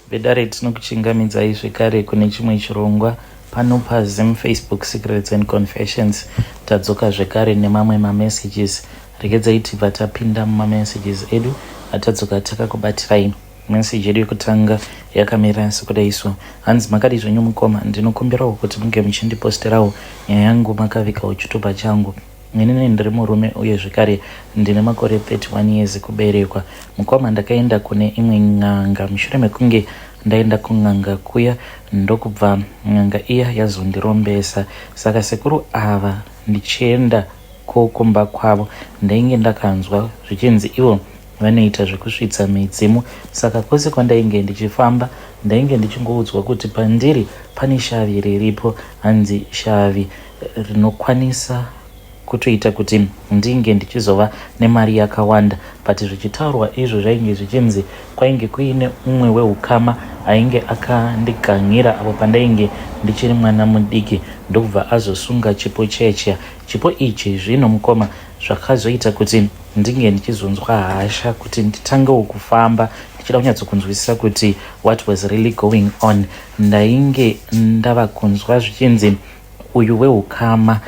Vedare tinokuchingamidzai zvekare kune chimwe chirongwa pano paZim Facebook Secrets and Confessions. Tadzoka zvekare nemamwe mamessages. Regedzai tibva tapinda mumamessages edu atadzoka takakubatirai. Message yedu yekutanga yakamira sekudai so. Hanzi makadii zvenyu mukoma, ndinokumbirawo kuti munge muchindiposterawo nyaya yangu makavigawo chitupa changu. Inini ndiri murume uye zvekare ndine makore 31 years kuberekwa. Mukoma ndakaenda kune imwe n'anga mushure mekunge ndaenda kun'anga kuya ndokubva n'anga iya yazondirombesa. Saka sekuru ava ndichienda ko kumba kwavo ndainge ndakanzwa zvichinzi ivo vanoita zvekusvitsa midzimu saka kwose kwandainge ndichifamba ndainge ndichingoudzwa kuti pandiri pane shavi riripo hanzi shavi rinokwanisa kutoita kuti ndinge ndichizova nemari yakawanda but zvichitaurwa izvo zvainge zvichinzi kwainge kuine umwe weukama ainge akandigan'ira apo pandainge ndichiri mwana mudiki ndokubva azosunga chipo chechiya chipo ichi zvino mukoma zvakazoita kuti ndinge ndichizonzwa hasha kuti nditangewo kufamba ndichida kunyatsokunzwisisa kuti what was really going on ndainge ndava kunzwa zvichinzi uyu weukama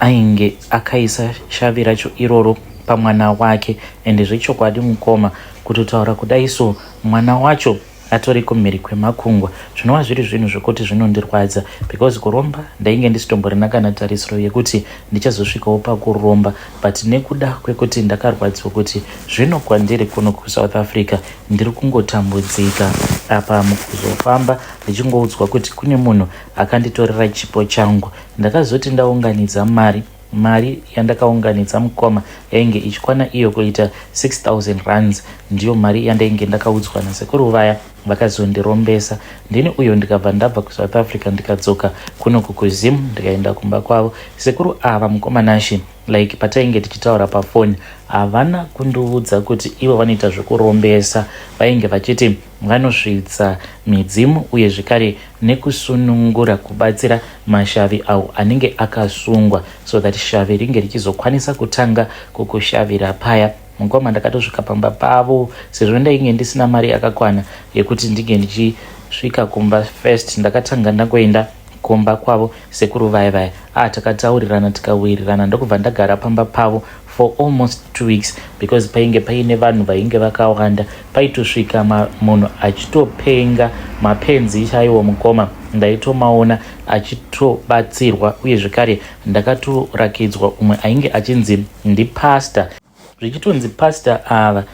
ainge akaisa shavi racho iroro pamwana wake ende zvechokwadi mukoma kutotaura kudai so mwana wacho atori kumhiri kwemakungwa zvinova zviri zvinhu zvekuti zvinondirwadza because kuromba ndainge ndisitomborina kana tarisiro yekuti ndichazosvikawo pakuromba but nekuda kwekuti ndakarwadziwa kuti zvino kwandiri kuno kusouth africa ndiri kungotambudzika apa mukuzofamba ndichingoudzwa kuti kune munhu akanditorera chipo changu ndakazoti ndaunganidza mari mari yandakaunganidza mukoma yainge ichikwana iyo kuita 6000 rands ndiyo mari yandainge ndakaudzwa nasekuru vaya vakazondirombesa ndini uyo ndikabva ndabva kusouth africa ndikadzoka kunoku kuzim ndikaenda kumba kwavo sekuru ava mukoma Nashe like patainge tichitaura pafoni havana kundiudza kuti ivo vanoita zvekurombesa vainge vachiti vanosvitsa midzimu uye zvekare nekusunungura kubatsira mashavi awo anenge akasungwa so that shavi ringe richizokwanisa kutanga kukushavira paya mukoma ndakatosvika pamba pavo sezvo ndainge ndisina mari yakakwana yekuti ndinge ndichisvika kumba first ndakatanga ndangoenda kumba kwavo sekuru vaya vaya ah takataurirana tikawirirana ndokubva ndagara pamba pavo for almost 2 weeks because painge paine vanhu vainge vakawanda paitosvika munhu achitopenga mapenzi chaiwo mukoma ndaitomaona achitobatsirwa uye zvekare ndakatorakidzwa umwe ainge achinzi ndipastor zvichitonzi pastor ava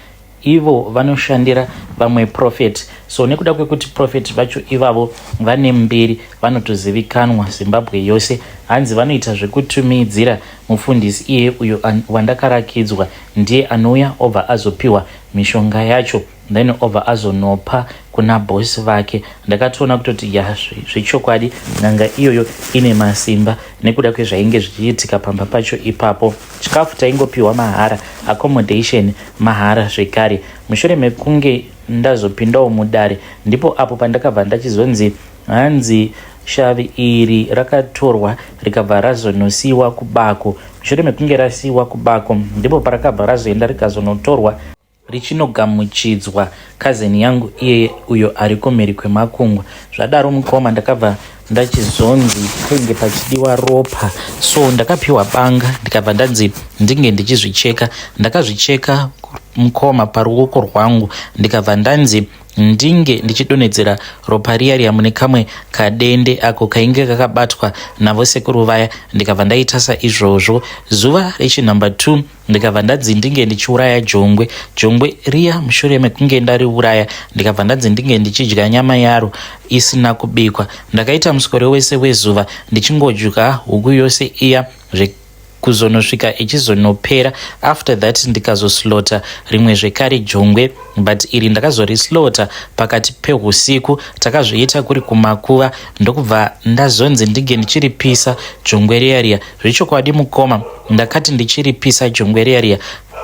ivo vanoshandira vamwe prophet so nekuda kwekuti prophet vacho ivavo vane mbiri vanotozivikanwa zimbabwe yose hanzi vanoita zvekutumidzira mufundisi iye uyo wandakarakidzwa ndiye anouya obva azopiwa mishonga yacho then obva azonopa kuna bosi vake ndakatoona kutoti ya zvechokwadi n'anga iyoyo ine masimba nekuda kwezvainge zvichiitika pamba pacho ipapo chikafu taingopiwa mahara accommodation mahara zvekare mushure mekunge ndazopindawo mudare ndipo apo pandakabva ndachizonzi hanzi shavi iri rakatorwa rikabva razonosiyiwa kubako mushure mekunge rasiyiwa kubako ndipo parakabva razoenda rikazonotorwa richinogamuchidzwa cousin yangu iyeye uyo ari kumhiri kwemakungwa zvadaro mukoma ndakabva ndachizonzi painge pachidiwa ropa so ndakapiwa banga ndikabva ndanzi ndinge ndichizvicheka ndakazvicheka mukoma paruoko rwangu ndikabva ndanzi ndinge ndichidonhedzera ropa riya riya mune kamwe kadende ako kainge kakabatwa navo sekuru vaya ndikabva ndaita saizvozvo zuva rechinumber 2 ndikabva ndanzi ndinge ndichiuraya jongwe jongwe riya mushure mekunge ndariuraya ndikabva ndanzi ndinge ndichidya nyama yaro isina kubikwa ndakaita muswero wese wezuva ndichingodya huku yose iya kuzonosvika ichizonopera after that ndikazoslaughter rimwe zvekare jongwe but iri ndakazorislaughter pakati peusiku takazviita kuri kumakuva ndokubva ndazonzi ndinge ndichiripisa jongwe riya riya zvechokwadi mukoma ndakati ndichiripisa jongwe riya riya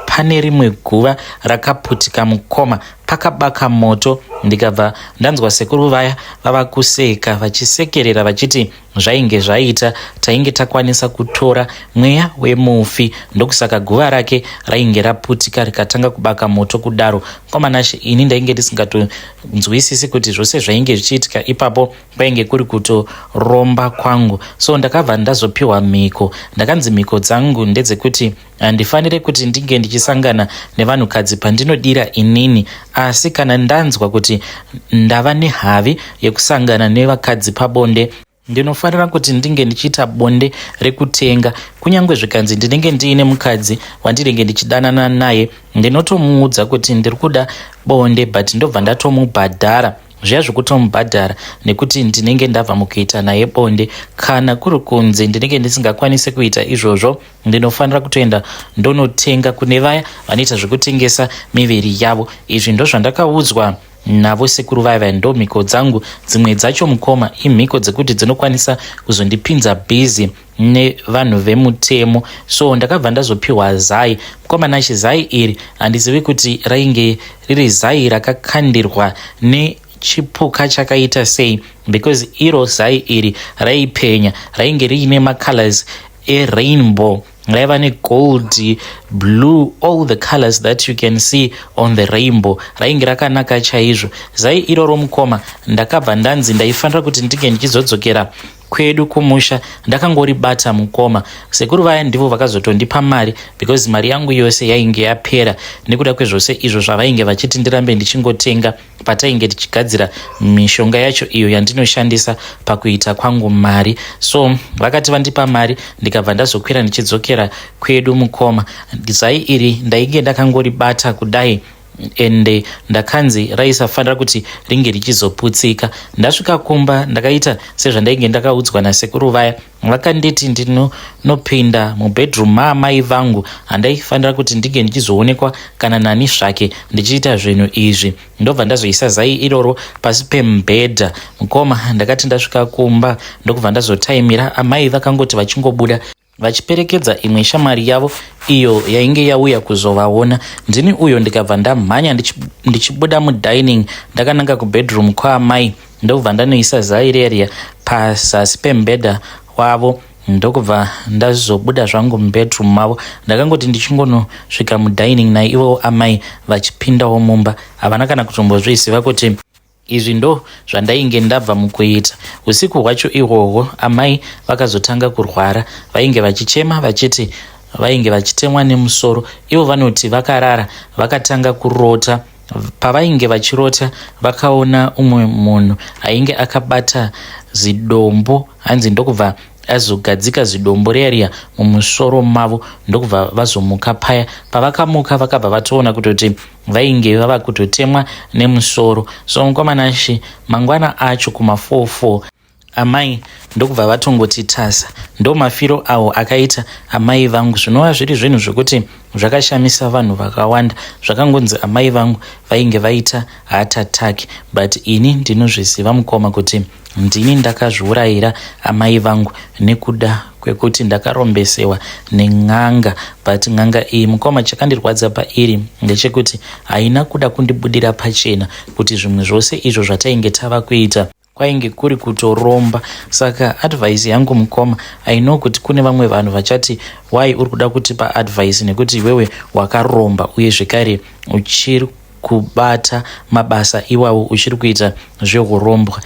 pane rimwe guva rakaputika mukoma. Pakabaka moto ndikabva ndanzwa sekuru vaya vava kuseka vachisekerera vachiti zvainge zvaita tainge takwanisa kutora mweya wemufi ndokusaka guva rake rainge raputika rikatanga kubaka moto kudaro. Mukoma Nashe, ini ndainge ndisingatonzwisisi kuti zvose zvainge zvichiitika ipapo kwainge kuri kutoromba kwangu. So ndakabva ndazopiwa mhiko. Ndakanzi mhiko dzangu ndedzekuti handifanire kuti ndinge ndichisangana nevanhukadzi pandinodira inini, asi kana ndanzwa kuti ndava nehavi yekusangana nevakadzi pabonde, ndinofanira kuti ndinge ndichiita bonde rekutenga. Kunyange zvikanzi ndinenge ndiine mukadzi wandinenge ndichidanana naye, ndinotomuudza kuti ndiri kuda bonde, but ndobva ndatomubhadhara zviya zvekutomubhadhara nekuti ndinenge ndabva mukuita naye bonde. Kana kuri kunze ndinenge ndisingakwanisi kuita izvozvo, ndinofanira kutoenda ndonotenga kune vaya vanoita zvekutengesa miviri yavo. Izvi ndo zvandakaudzwa navo sekuru vaya vaya. Ndo mhiko dzangu. Dzimwe dzacho, mukoma, imhiko dzekuti dzinokwanisa kuzondipinza busy nevanhu vemutemo. So ndakabva ndazopiwa zai, mukoma Nashe. Zai iri handizivi kuti rainge riri zai rakakandirwa nechipuka chakaita sei, because iro zai iri raipenya, rainge riine macolors erainbow, raiva negold, blue, all the colors that you can see on the rainbow. Rainge rakanaka chaizvo zai iroro, mukoma. Ndakabva ndanzi ndaifanira kuti ndinge ndichizodzokera kwedu kumusha ndakangoribata, mukoma. Sekuru vaya ndivo vakazotondipa mari, because mari yangu yose yainge yapera nekuda kwezvose izvo zvavainge vachiti ndirambe ndichingotenga patainge tichigadzira mishonga yacho iyo yandinoshandisa pakuita kwangu mari. So vakati vandipa mari, ndikabva ndazokwira ndichidzokera kwedu, mukoma. Zai iri ndainge ndakangoribata kudai, ende ndakanzi raisafanira kuti ringe richizoputsika. Ndasvika kumba, ndakaita sezvandainge ndakaudzwa nasekuru vaya. Vakanditi ndinonopinda mubedroom maamai vangu, handaifanira kuti ndinge ndichizoonekwa kana nani zvake ndichiita zvinhu izvi. Ndobva ndazoisa zai iroro pasi pemubhedha, mukoma. Ndakati ndasvika kumba, ndokubva ndazotaimira amai. Vakangoti vachingobuda vachiperekedza imwe shamwari yavo iyo yainge yauya kuzovaona, ndini uyo ndikabva ndamhanya ndichibuda mudining ndakananga kubedroom kwaamai, ndokubva ndanoisa zai reriya pazasi pemubhedha wavo, ndokubva ndazobuda zvangu mubedroom mavo. Ndakangoti ndichingonosvika mudining, naivowo amai vachipindawo mumba, havana kana kutombozviziva kuti izvi ndo zvandainge ndabva mukuita. Usiku hwacho ihwohwo amai vakazotanga kurwara. Vainge vachichema vachiti vainge vachitemwa nemusoro. Ivo vanoti vakarara, vakatanga kurota. Pavainge vachirota, vakaona umwe munhu ainge akabata zidombo, hanzi ndokubva azogadzika zidombo riya riya mumusoro mavo, ndokubva vazomuka paya. Pavakamuka, vakabva vatoona kutoti vainge vava kutotemwa nemusoro. So mukoma Nashe, mangwana acho kuma44 amai ndokubva vatongoti tasa. Ndo mafiro awo akaita amai vangu, zvinova zviri zvinhu zvekuti zvakashamisa vanhu vakawanda. Zvakangonzi amai vangu vainge vaita heart attack, but ini ndinozviziva, mukoma, kuti ndini ndakazviurayira amai vangu nekuda kwekuti ndakarombesewa nen'anga. But n'anga iyi, mukoma, chakandirwadza pairi ndechekuti haina kuda kundibudira pachena kuti zvimwe zvose izvo zvatainge tava kuita kwainge kuri kutoromba. Saka advice yangu, mukoma, I know kuti kune vamwe vanhu vachati, "Why uri kuda kutipa advice nekuti iwewe wakaromba uye zvekare uchiri kubata mabasa iwawo, uchiri kuita zveurombwa?"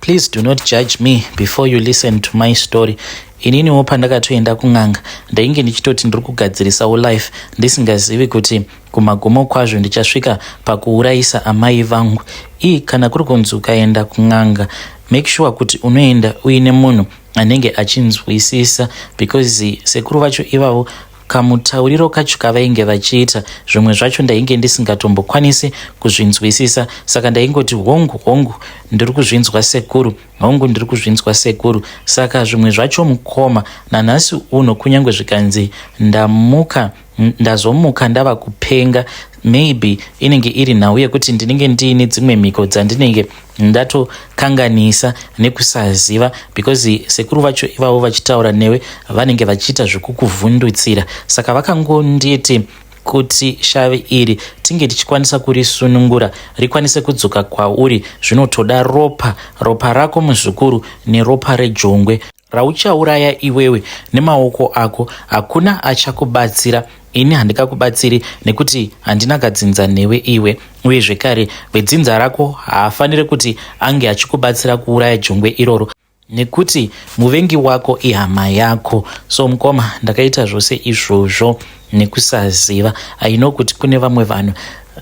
Please do not judge me before you listen to my story. Ininiwo pandakatoenda kun'anga, ndainge ndichitoti ndiri kugadzirisawo life, ndisingazivi kuti kumagumo kwazvo ndichasvika pakuurayisa amai vangu. Ii, kana kuri kunzi ukaenda kun'anga, make sure kuti unoenda uine munhu anenge achinzwisisa, because sekuru vacho ivavo, kamutauriro kacho kavainge vachiita, zvimwe zvacho ndainge ndisingatombokwanisi kuzvinzwisisa. Saka ndaingoti, "Hongu, hongu, ndiri kuzvinzwa sekuru. Hongu, ndiri kuzvinzwa sekuru." Saka zvimwe zvacho, mukoma, nanhasi uno, kunyange zvikanzi ndamuka, ndazomuka ndava kupenga, maybe inenge iri nhau yekuti ndinenge ndiine dzimwe mhiko dzandinenge ndatokanganisa nekusaziva, because sekuru vacho ivavo vachitaura newe vanenge vachiita zvekukuvhundutsira. Saka vakangonditi Kuti shavi iri tinge tichikwanisa kurisunungura rikwanise kudzoka kwauri zvinotoda ropa, ropa rako muzukuru neropa rejongwe rauchauraya iwewe nemaoko ako. Hakuna achakubatsira, ini handikakubatsiri nekuti handina kadzinza newe iwe, uye zvekare vedzinza rako haafaniri kuti ange achikubatsira kuuraya jongwe iroro nekuti muvengi wako ihama yako. So mukoma, ndakaita zvose izvozvo nekusaziva. I know kuti kune vamwe vanhu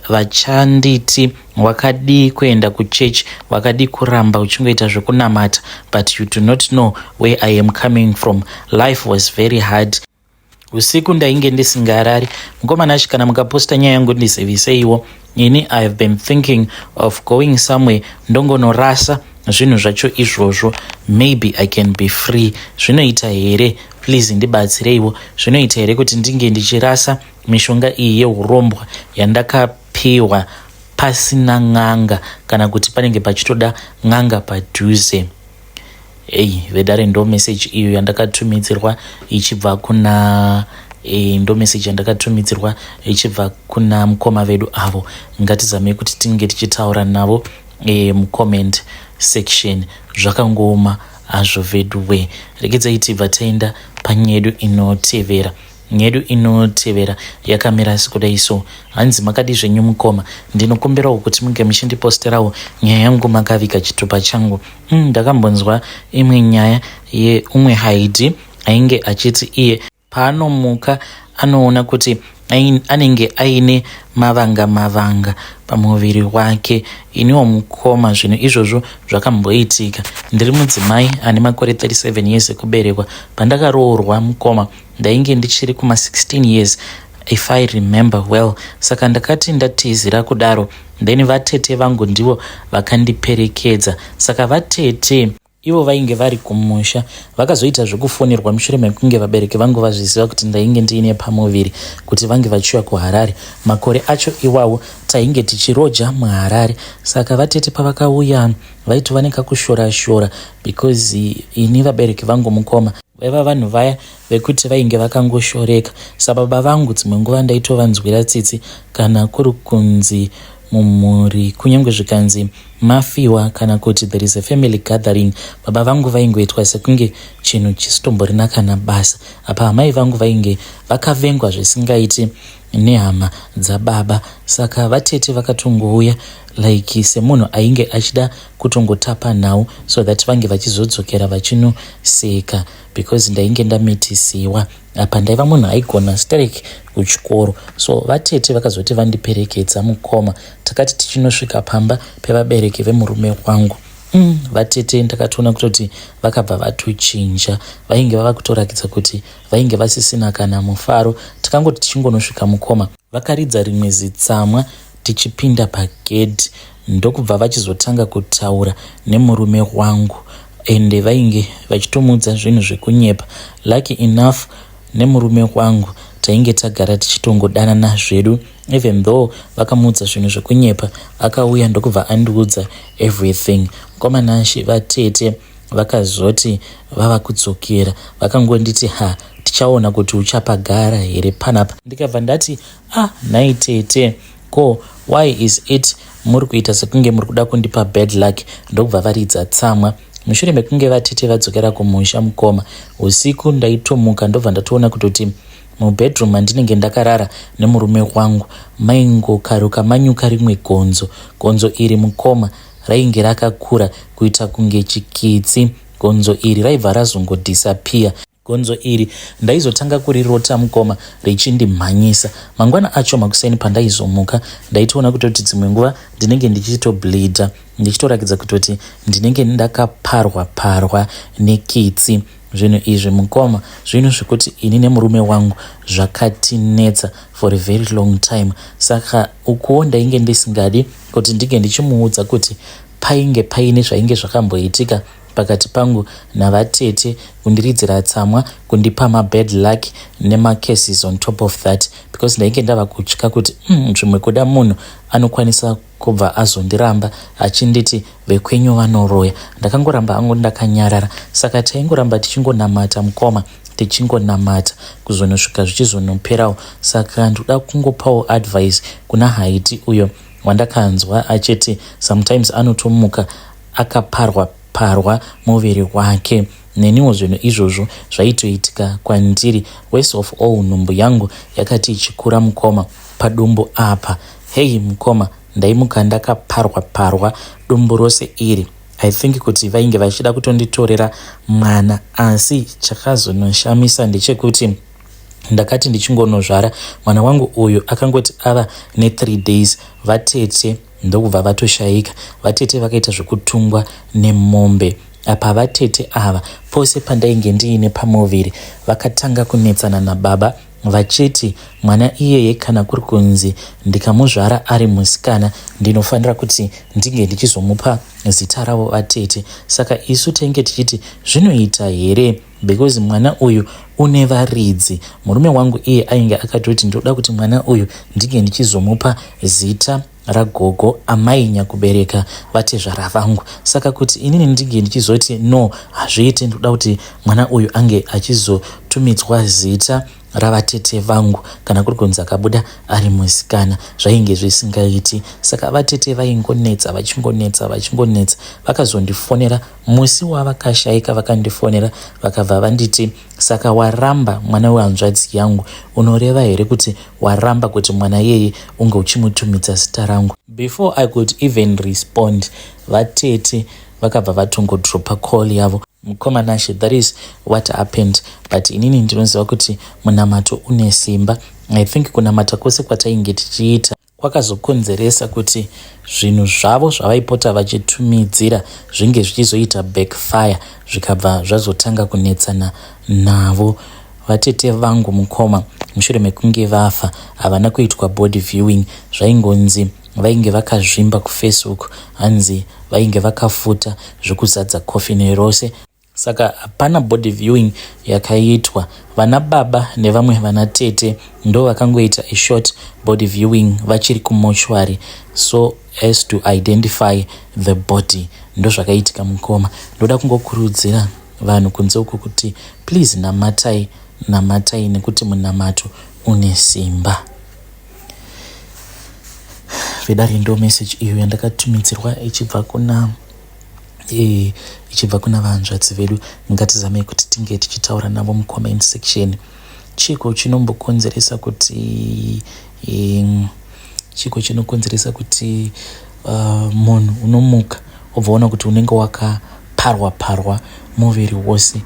vachanditi wakadii kuenda kuchechi, wakadii kuramba uchingoita zvekunamata, but you do not know where I am coming from. Life was very hard. Usiku ndainge ndisingarari. Mukoma Nashi, kana mukaposta nyaya yangu ndiziviseiwo. Ini I have been thinking of going somewhere ndongonorasa zvinhu zvacho izvozvo, maybe I can be free. Zvinoita here? Please ndibatsireiwo. Zvinoita here kuti ndinge ndichirasa mishonga iyi yeurombwa yandakapiwa pasina n'anga, kana kuti panenge pachitoda n'anga padhuze? Ei vedare, ndo message iyo yandakatumidzirwa ichibva kuna ndo message yandakatumidzirwa ichibva kuna mukoma vedu avo. Ngatizamei kuti tinge tichitaura navo mucomment section. Zvakangooma hazvo vedu we. Regedzai tibva taenda panyedu inotevera. Nyedu inotevera yakamira sekudai so. Hanzi, "Makadi zvenyu mukoma? Ndinokumbirawo kuti munge muchindiposterawo nyaya yangu makaviga chitupa changu. Ndakambonzwa imwe nyaya yeumwe haidi ainge achiti iye paanomuka anoona kuti anenge aine mavanga mavanga pamuviri wake. Iniwo mukoma, zvinhu izvozvo zvakamboitika. Ndiri mudzimai ane makore 37 years ekuberekwa. Pandakaroorwa mukoma, ndainge ndichiri kuma16 years, if I remember well. Saka ndakati ndatizira kudaro, then vatete vangu ndivo vakandiperekedza. Saka vatete ivo vainge vari kumusha, vakazoita zvekufonerwa mushure mekunge vabereki vangu vazviziva kuti ndainge ndiine pamuviri, kuti vange vachiuya kuHarare. Makore acho iwawo tainge tichiroja muHarare. Saka vatete pavakauya vaitova nekakushora-shora, because ini vabereki vangu mukoma vaiva vanhu vaya vekuti vainge vakangoshoreka. Sababa vangu, dzimwe nguva ndaitovanzwira tsitsi kana kuri kunzi mumhuri, kunyange zvikanzi mafiwa kana kuti there is a family gathering, baba vangu vaingoitwa sekunge chinhu chisitomborina kana basa. Apa amai vangu vainge vakavengwa zvisingaiti nehama dzababa. Saka vatete vakatongouya like semunhu ainge achida kutongotapa nhau so that vange vachizodzokera vachinoseka, because ndainge ndamitisiwa. Apa ndaiva munhu aigona sterek kuchikoro. So vatete vakazoti vandiperekedza mukoma, takati tichinosvika pamba pevabereki vemurume wangu, vatete ndakatoona kutoti vakabva vatochinja. Vainge vava kutorakidza kuti vainge vasisina kana mufaro. Takangoti tichingonosvika mukoma, vakaridza rimwe zitsamwa tichipinda pagedhi, ndokubva vachizotanga kutaura nemurume wangu, ende vainge vachitomudza zvinhu zvekunyepa. Lucky enough, nemurume wangu tainge tagara tichitongodanana zvedu. Even though vakamuudza zvinhu zvekunyepa, akauya ndokubva andiudza everything. Mukoma Nashi, vatete vakazoti vava kudzokera vakangonditi, 'Ha, tichaona kuti uchapagara here panapa.' Ndikabva ndati, 'Ah, nhai tete, ko why is it muri kuita sekunge muri kuda kundipa bad luck?' Ndokubva varidza tsamwa. Mushure mekunge vatete vadzokera kumusha mukoma, usiku ndaitomuka ndobva ndatoona kutoti mubedroom mandinenge ndakarara nemurume wangu maingokaruka manyuka rimwe gonzo. Gonzo iri mukoma rainge rakakura kuita kunge chikitsi. Gonzo iri raibva razongodisappear. Gonzo iri ndaizotanga kurirota mukoma richindimhanyisa. Mangwana acho makuseni pandaizomuka, ndaitoona kutoti dzimwe nguva ndinenge ndichitobleedha, ndichitorakidza kutoti ndinenge ndakaparwa parwa nekitsi. Zvinhu izvi mukoma, zvinhu zvekuti ini nemurume wangu zvakatinetsa for a very long time. Saka ukuwo ndainge ndisingadi kuti ndinge ndichimuudza kuti painge paine zvainge zvakamboitika. pakati pangu navatete, kundiridzira tsamwa, kundipa mabad luck nemacases on top of that, because ndainge ndava kutya kuti zvimwe kuda munhu anokwanisa kubva azondiramba achinditi vekwenyu vanoroya. Ndakangoramba hangu ndakanyarara. Saka taingoramba tichingonamata, mukoma, tichingonamata kuzonosvika zvichizonoperawo. Saka ndoda kungopawo advice kuna Haiti uyo wandakanzwa achiti sometimes anotomuka akaparwa parwa muviri wake. Neniwo zvinhu izvozvo zvaitoitika kwandiri. Worst of all, nhumbu yangu yakati ichikura, mukoma, padumbu apa, hei mukoma, ndaimuka ndakaparwa parwa dumbu rose iri. I think kuti vainge vachida kutonditorera mwana. Asi chakazonoshamisa ndechekuti ndakati ndichingonozvara mwana wangu uyu, akangoti ava ne3 days, vatete ndokubva vatoshayika. Vatete vakaita zvekutungwa nemombe. Apa vatete ava, pose pandainge ndiine pamuviri, vakatanga kunetsana nababa vachiti mwana iyeye, kana kuri kunzi ndikamuzvara ari musikana, ndinofanira kuti ndinge ndichizomupa zita ravo vatete. Saka isu tainge tichiti zvinoita here, because mwana uyu une varidzi. Murume wangu iye ainge akatoti ndoda kuti mwana uyu ndinge ndichizomupa zita ragogo, amai nyakubereka vatezvara vangu. Saka kuti inini ndinge ndichizoti no, hazviiti, ndoda kuti mwana uyu ange achizotumidzwa zita ravatete vangu kana kuri kunzi akabuda ari musikana, zvainge zvisingaiti. Saka vatete vaingonetsa, vachingonetsa, vachingonetsa. Vakazondifonera musi wavakashayika. Vakandifonera vakabva vanditi, "Saka waramba mwana wehanzvadzi yangu? Unoreva here kuti waramba kuti mwana iyeye unge uchimutumidza zita rangu?" Before I could even respond, vatete vakabva vatongodropa call yavo. Mukoma Nashe, that is what happened. But inini ndinoziva kuti munamato une simba. I think kunamata kwose kwatainge tichiita kwakazokonzeresa kuti zvinhu zvavo zvavaipota vachitumidzira zvinge zvichizoita backfire, zvikabva zvazotanga kunetsana navo vatete vangu. Mukoma, mushure mekunge vafa, havana kuitwa body viewing. Zvaingonzi vainge vakazvimba kuFacebook, hanzi vainge vakafuta zvekuzadza kofini rose. Saka hapana body viewing yakaitwa. Vana baba nevamwe vana tete ndo vakangoita a short body viewing vachiri kumochwari, so as to identify the body. Ndo zvakaitika, mukoma. Ndoda kungokurudzira vanhu kunze uku kuti please, namatai, namatai, nekuti munamato une simba. Vedare, ndo message iyo yandakatumidzirwa ichibva kuna vanzvadzi vedu. Ngatizamei kuti tinge tichitaura navo mucomment section. Chiko chinokonzeresa kuti munhu unomuka wobva ona kuti unenge wakaparwa parwa muviri wose?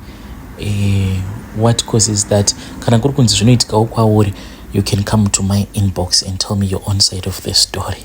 What causes that? Kana kuri kunzi zvinoitikawo kwauri, you can come to my inbox and tell me your own side of the story.